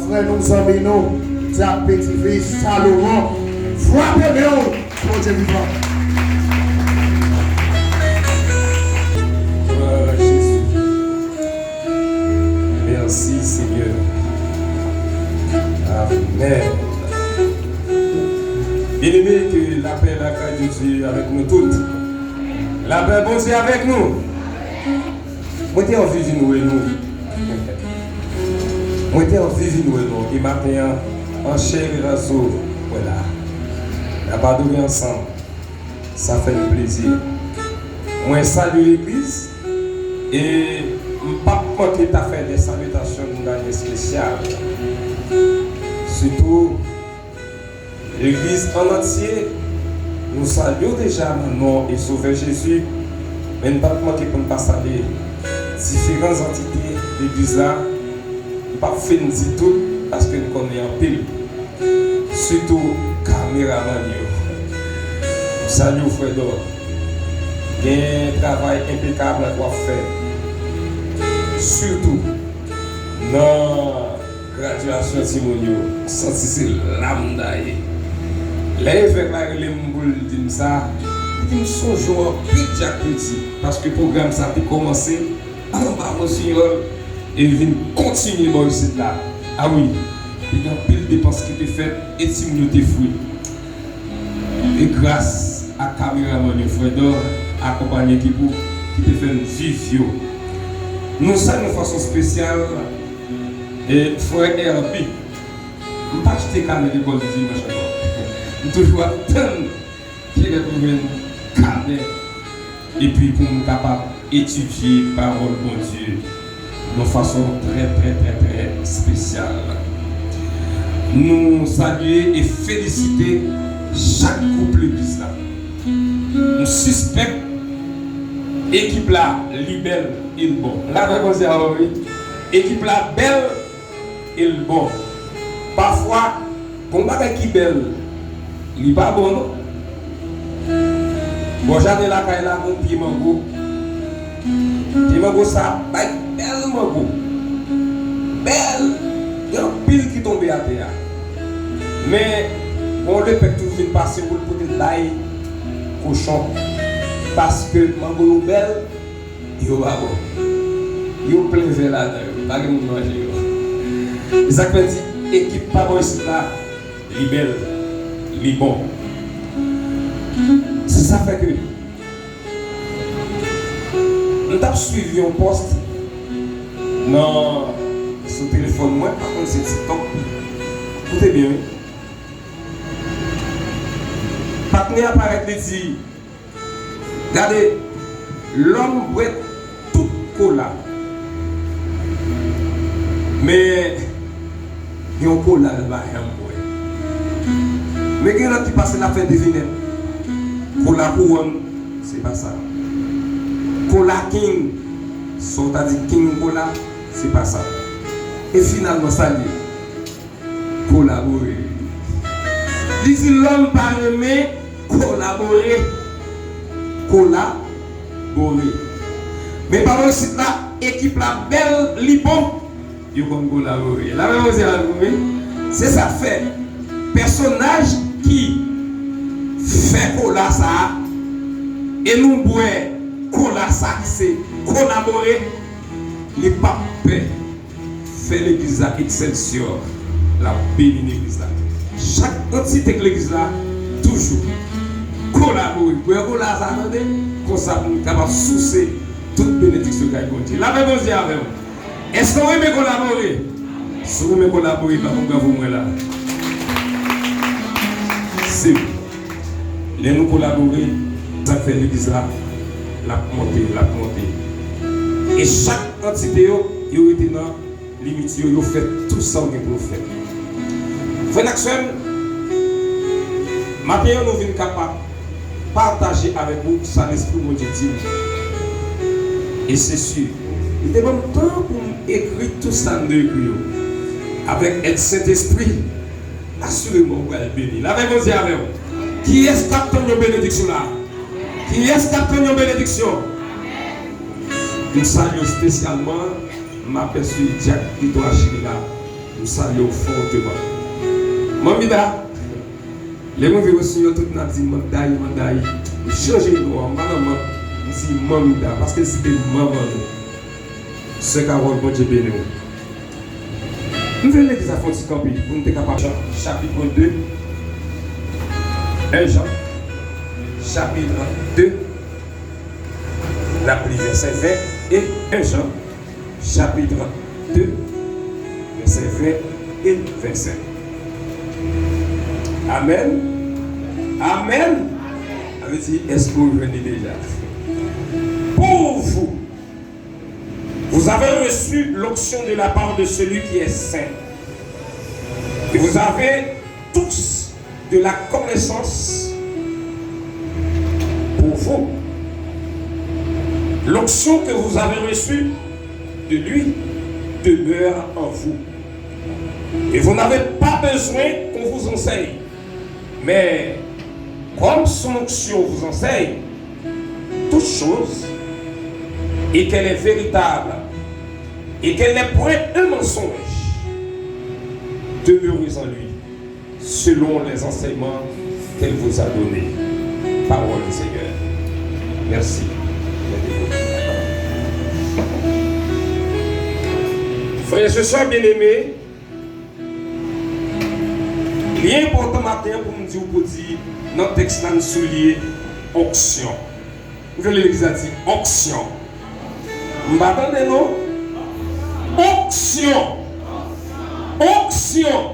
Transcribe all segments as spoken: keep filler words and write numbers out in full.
Frè nou, zanmi nou, Dyak Petit Fils Salomon, frape men w, Bondye vivan. Glwa a Jezi. Mèsi, Senyè. Amèn. Byeneme, ke lapè lakay de Dye avèk nou tout. Lapè Bondye avèk nou. Mwen te anvi vin wè nou. Mwen te anvi vin wè nou. E maten an, an chè e an zo, mwen la. N ap adore ansanm. Sa fè m plezi. Mwen salye legliz. E m p ap manke ta fè de salitasion yon danye espesyal. Sitou, legliz an antye, nou salye w deja nan non e Sovè Jezi, men n p ap manke pou n pa salye diferan antite legliz la. M p ap fin di tout, paske n konnen anpil. Sitou kameramann yo. M salye w, frè Dò. Gen travay enpekab w ap fè. Sitou nan gradyasyon timoun yo, m santi se la m ta ye. Lè evèk la rele m pou l di m sa, li di m sonje w anpil Dyak Piti, paske pwogram sa te kòmanse anba Monsignor e vin kontinye bò isit la. A wi, te gen anpil depans ki te fèt e timoun yo te fri. E gras a kameramann yo, frè Dò, akonpanye ekip ou ki te fè n viv yo. Nou salye yon fason espesyal, e, frè Herby. M pa kite kanè lekòl dimanch ankò. M toujou ap tann kilè pou jwenn kanè. Epi pou m kapab etidye pawòl Bondye yon fason trè, trè, trè, trè espesyal. Nou salye e felisite chak gwoup legliz la. M sispèk ekip la, li bèl, e l bon. Lapè Bondye avè w, wi. Ekip la bèl, e l bon. Pafwa, gon bagay ki bèl, li pa bon, non. Bò jaden lakay la, gon pye mango. Pye mango sa bay bèl mango. Bèl! Gen anpil ki tonbe atè a. Men, gon lepèk toujou vin pase pou l pote l bay kochon. Paske mango yo bèl, yo pa bon. Yo plen vè ladan yo. Pa gen moun manje yo. E sa k fè di ekip pa bò isit la, li bèl, li bon. Se sa fè ke m t ap swiv yon pòs nan, sou telefòn mwen, pa konn se TikTok. Koute byen, wi. Patnè a parèt, li di, gade, lòm bwè tout kola. Men, gen yon kola l pa janm bwè. Men gen lòt ki pase l ap fè devinèt. Kola kouwòn, se pa sa. Kola king, sa w ta di king kola, se pa sa. E finalman, sa l ye? Kolabore. Li di lòm pa renmen kolabore. Kolabore. Men pa bò isit la, ekip la bèl, li bon. Yo konn kolabore. Lapè Bondye avè nou, wi. Se sa k fè pèsonaj ki fè kola sa a, e nou bwè kola sa ki se kolabore, li p ap pè fè legliz la Excelsior, l ap beni legliz la. Chak antite k legliz la toujou kolabore. Bwè kola sa, tande, konsa pou nou kapab souse tout benediksyon k ay Bondye. Lapè Bondye avè w. Èske w renmen kolabore? Si w renmen kolabore, bat yon bravo mwen la. Se vre. Lè nou kolabore, sa k fè legliz la, l ap monte, l ap monte. E chak antite yo, yo rete nan limit yo, yo fè tou sa w gen pou yo fè. Frè n ak sè m, maten an nou vin kapab pataje avèk ou sa Lespri Bondye di nou. E se si, li te ban m tan pou m ekri tou sa m te ekri yo. Avèk èd Sentespri, asireman w pral beni. Lapè Bondye avè w. Kiyès k ap tann yon benediksyon la? Kiyès k ap tann yon benediksyon? M salye w espesyalman, m apèsi dyak Tito Achille la. M salye w fòteman. Manmi Da, lè mwen vin wè sou yo tout n ap di Mandayi, Mandayi. M chanje non an, m pa nan Man, m di Manmi Da, paske l site manman nou. Sè Carole, Bondye beni w. M vle legliz la fè yon ti kanpe pou n te kapab Jan, chapit de, en Jan, chapit de, n ap li vèsè ven e en Jan, chapit de, vèsè ven e vennsenk. Amèn. Amèn. Sa vle di, èske w jwenn li deja? Pour vous, vous avez reçu l'onction de la part de celui qui est saint. Et vous avez tous de la connaissance pour vous. L'onction que vous avez reçue de lui demeure en vous. Et vous n'avez pas besoin qu'on vous enseigne. Mais comme son onction vous enseigne toutes choses, et qu'elle est véritable, et qu'elle n'est point un mensonge, demeurez en lui, selon les enseignements qu'elle vous a donnés. Parole du Seigneur. Merci. Frères et sœurs bien-aimés, li enpòtan maten an pou m di w pou di nan tèks la n souliye onksyon. M vle legliz la di onksyon. M pa tande non. Onksyon. Onksyon.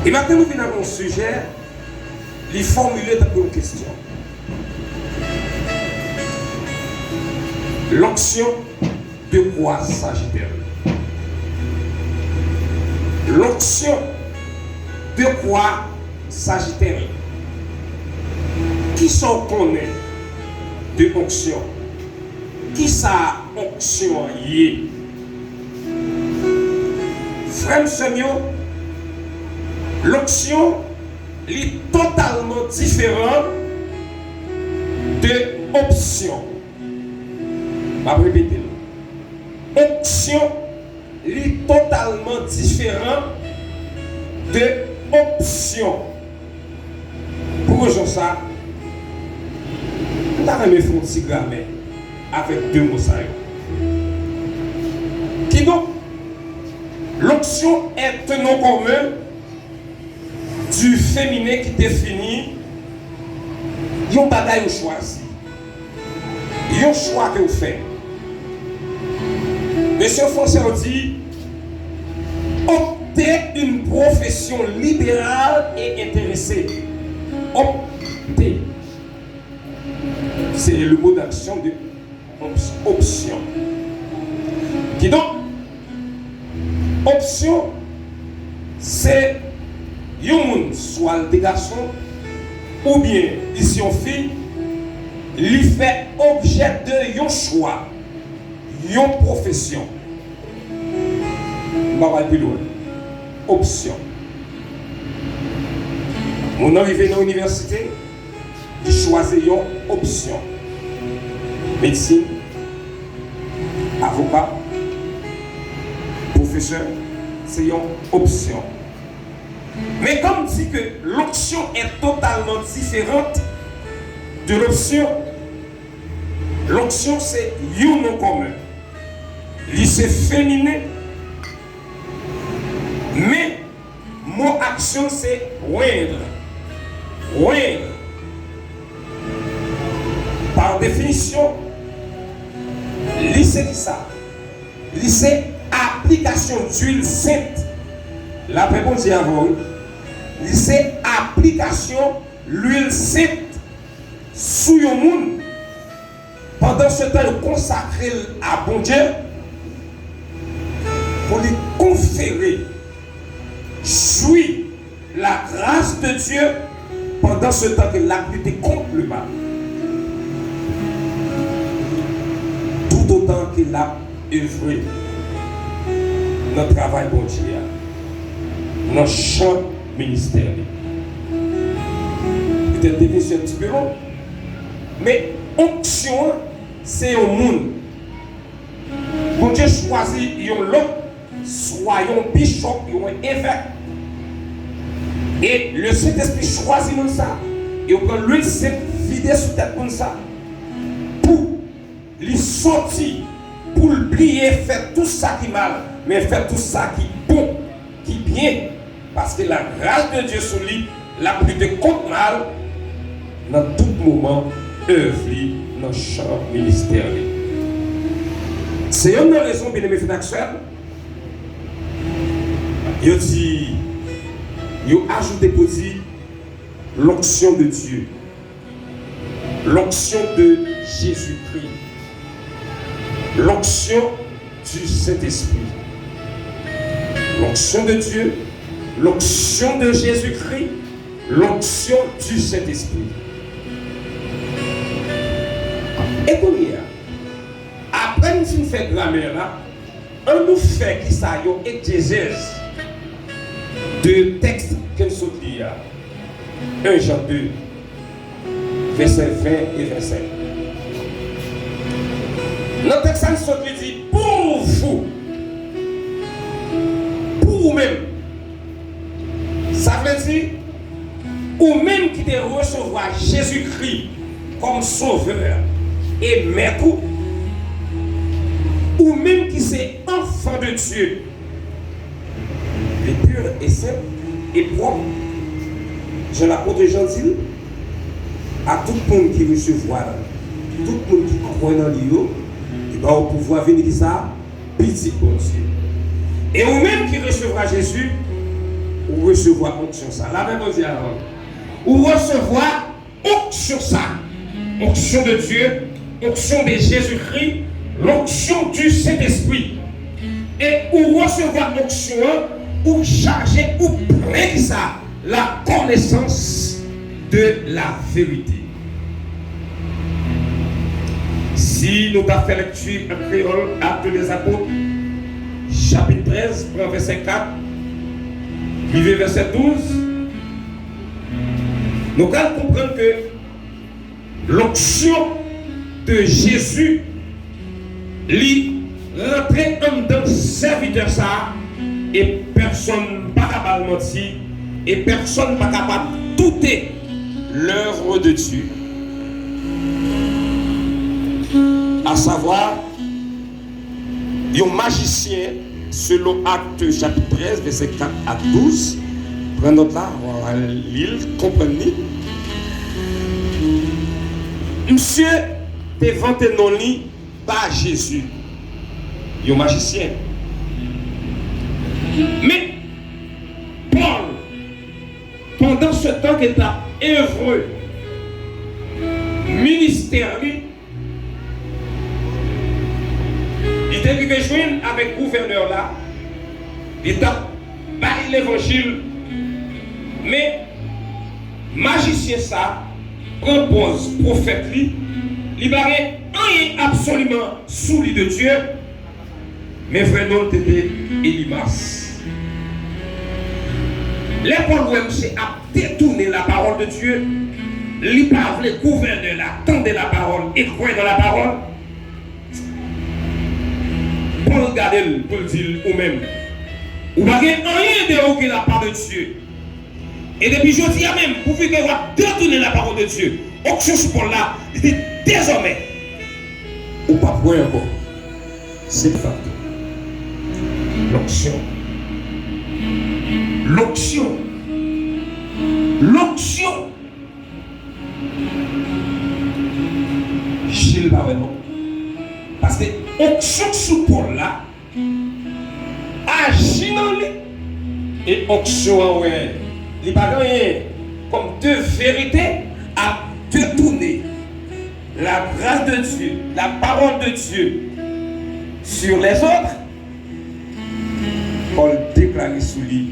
E maten nou vin ak yon sijè, li fòmile tankou yon kesyon. L'onction, de quoi s'agit-elle? L'onction, de quoi s'agit-elle? Kisa w konnen de onksyon? Kisa onksyon an ye? Frè m, sè m yo, lonksyon, li totalman diferan de opsyon. M ap repete l. Onksyon, li totalman diferan de opsyon. Pou rezon sa, m ta renmen fè yon ti gramè avèk de mo sa yo. Kidonk, l'onction est un nom commun du féminin ki defini yon bagay ou chwazi, yon chwa ke w fè. Mesye fransè yo di, opter une profession libérale et intéressée. Opter. C'est le mot d'action de ops-, option. Kidonk, opsyon, se yon moun, swa l te gason, oubyen li se yon fi, li fè objè de yon chwa, yon pwofesyon. M pa pral pi lwen. Opsyon. Moun nan rive nan inivèsite, li chwazi yon opsyon. Medsin, avoka, pwofesè, se yon opsyon. Men kan m di ke l'onction est totalement différente de l'option, l'onction se yon non kòmen. Li se feminen, men mo aksyon se oindre. Oindre. Pa definisyon, li se kisa? Li se aplikasyon lwil sent. Lapè Bondye avè w, wi. Li se aplikasyon lwil sent sou yon moun. Pandansetan, yo konsakre l a Bondye pou li konfere, jwi la grâce de Dieu, pandansetan ke l ap lite kont lemal. Toutotan ke l ap evre nan travay Bondye a, nan chan ministè li. Petèt definisyon ti pe long, men onksyon an, se yon moun. Bondye chwazi yon lòt, swa yon bichòp, yon evèk. E Lesentespri chwazi moun sa. E yo pran lwil sent vide sou tèt moun sa. Pou li soti, pou l bliye fè tout sa ki mal, men fè tout sa ki bon, ki byen. Paske lagras de Dye sou li, l ap lite kont mal nan tout moman èv li nan chan ministè li. Se yonn nan rezon, byeneme frè ak sè, yo di, yo ajoute pou di, l'onction de Dieu. L'onction de Jésus-Christ. L'onction du Saint-Esprit. L'onction de Dieu, l'onction de Jésus-Christ, l'onction du Saint-Esprit. E kounye a, apre n fin fè gramè la, ann nou fè kisa yon egzejèz de tèks ke n sot li a. En Jan de, vèsè ven e vennsenk. Nan tèks sa n sot li di, pour vous, pou ou menm. Sa vle di, ou menm ki te resevwa Jezikri kòm Sovè e Mèt ou, ou menm ki se enfant de Dieu, li pur e senp e pwòp, jan lapot Jan di l, a tout moun ki resevwa l, tout moun ki kwè nan li yo, li ba yo pouvwa vin kisa? Pitit Bondye. E ou menm ki resevwa Jezi, ou resevwa onksyon sa. Lave Bondye avan. Ou resevwa onksyon sa. Onction de Dieu, onction de Jésus-Christ, l'onction du Saint-Esprit. E ou resevwa onksyon an, ou chaje, ou plen kisa? La connaissance de la vérité. Si nou ta fè lèkti an kreyòl, Actes des Apôtres, chapit trèz, pran vèsè kat, rive vèsè douz, nou pral konprann ke l'onction de Jésus, li rantre anndan sèvitè sa a, e pèsonn pa ka ba l manti, e pèsonn pa kapab doute l'œuvre de Dieu. À savoir, yon majisyen, selon Actes chapit trèz, vèsè kat a douz, pran nòt la, w a li l, konprann li. Misye te vante non li pa Jezi, yon majisyen. Men, Pòl, pandan se tan ke l t ap evre ministè li, li te rive jwenn avèk gouvènè la, li t ap bay levanjil, men majisyen sa pran pòz pwofèt li, li pa gen anyen absoliman sou li de Dye, men vrè non l te te Elimas. Lè Pòl wè misye ap detounen la parole de Dieu, li pa vle gouvènè la tande la parole e kwè nan la parole. Pòl gade l pou l di l, ou menm, ou pa gen anyen de ou ki la part de Dieu. E depi jodi a menm, pouvi ke w ap detounen la parole de Dieu, onksyon sou Pòl la, li di, dezòmè, ou p ap kwè ankò. Se de facto. L'onction. L'onction. L'onction. Jil pa wè non. Paske onksyon sou Pòl la aji nan li. E onksyon an wè li pa gen anyen kòm de verite ap detounen la grâce de Dieu, la parole de Dieu sur les autres, Pòl deklare sou li,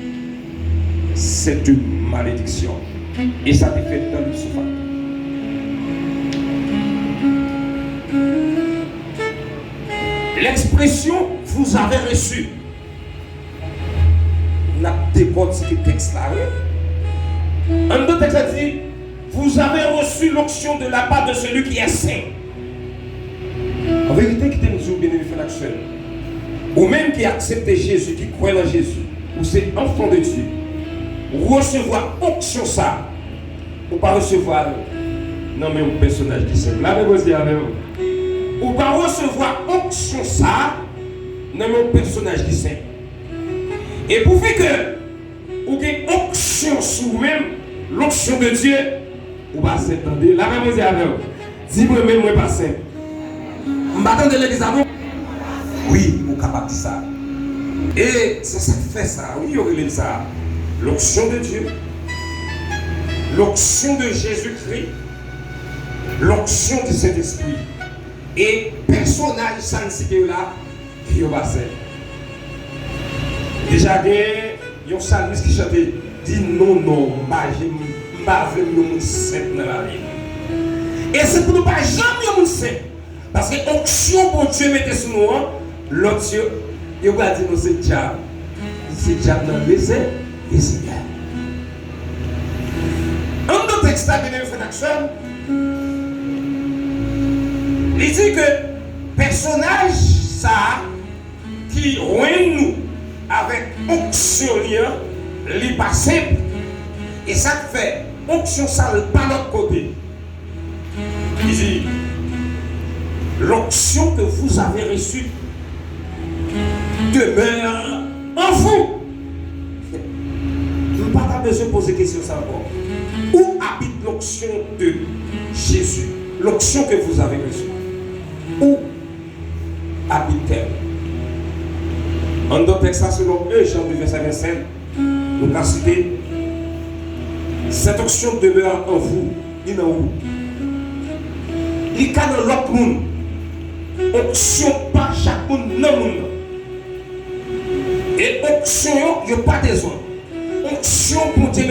c'est une malédiction. E sa te fèt nan liv sou Fakte. L'expression vous avez reçu. N ap dekòtike tèks la, wi. Anndan tèks la di, vous avez reçu l'onction de la part de celui qui est saint. An verite, kite m di w, byeneme frè ak sè m, Ou menm ki aksepte Jezi, ki kwè nan Jezi, ou se enfant de Dieu. Ou resevwa onksyon sa a, ou pa resevwa l nan men yon pèsonaj ki senp. Lame Bondye avè w. Ou pa resevwa onksyon sa a nan men yon pèsonaj ki senp. E pouvi ke ou gen onksyon sou ou menm, l'onction de Dieu, ou pa senp, tande. Lame Bondye avè w. Di mwen menm, mwen pa senp. M pa tande legliz la non. Wi, ou kapab di sa. E se sa k fè sa, wi, yo rele l sa. L'onction de Dieu, l'onction de Jésus-Christ, l'onction du Saint-Esprit. E pèsonaj sa n site yo la, yo pa senp. Deja gen yon salmis ki chante, di, "Non, non, m pa janm, m pa vle m yon moun senp nan lavi m." E se pou nou pa janm yon moun senp. Paske onksyon Bondye mete sou nou an, lòt yo, yo pral di nou se dyab. Se dyab nan lese, e se dyab. Anndan tèks la, byeneme frè n ak sè m, li di ke pèsonaj sa a ki jwenn nou avèk onksyon li an, li pa senp. E sa k fè onksyon sa a pa lòt kote. Li di, l'onction que vous avez reçue demeure en vous. M pa ta bezwen poze kesyon sa ankò. Où habite l'onction de Jésus? L'onction que vous avez reçue. Où habite-t-elle? Anndan tèks la, selon en Jan de vèsè vennsenk, nou ka site, cette onction demeure en vous. Li nan ou. Li ka nan lòt moun. Onksyon pa chak moun nan moun nan. E onksyon yo, yo pa dezòd. Onksyon Bondye